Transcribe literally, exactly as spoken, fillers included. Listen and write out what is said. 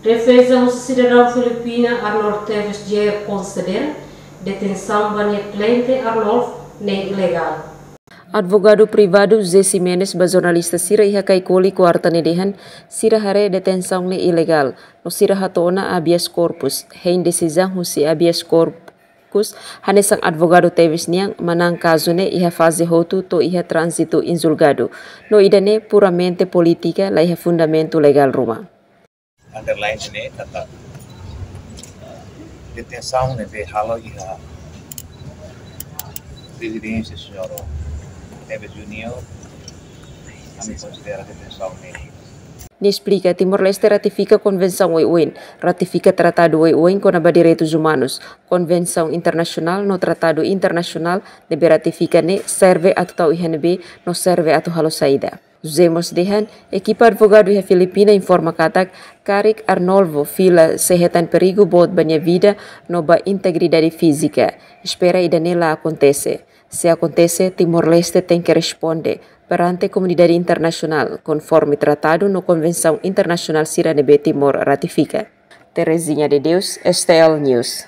Defeza husi sidadaun Filipina Arnold Teves Junior konseder detensaun ba nia kliente Arnold ne'e ilegál. Advogadu privadu José Ximenes ba jornalista sira iha Caicoli kuarta ne'e dehan, sira haree detensaun ne'e ilegál, no sira hato'o ona habeas corpus, hein desizaun husi habeas corpus, hanesan advogadu Teves nian manán kazu ne'e iha faze hotu to'o iha tránzitu injulgadu. No ida-ne'e puramente polítika, la iha fundamentu legál ruma. Underline ne'e katak detensaun ne'ebé halo iha rezidénsia señór Teves Junior, ami konsidera detensaun ne'e. Nia esplika, Timor-Leste ratifika konvensaun oioin, ratifika tratadu oioin kona-ba direitus umanus, konvensaun internasionál no tratadu internasionál ne'ebé ratifika ne'e serve atu tau iha ne'ebé no serve atu halo saida. José mós dehan, ekipa advogadu iha Filipina informa katak, karik Arnolvo fila sei hetan perigu boot ba nia vida no ba integridade fízika. Espera ida-ne'e la akontese. Se akontese, Timor-Leste tenke responde perante komunidade internasionál, konforme tratadu no konvensaun internasionál sira ne'ebé Timor ratifika. Terezinha de Deus, S T L News.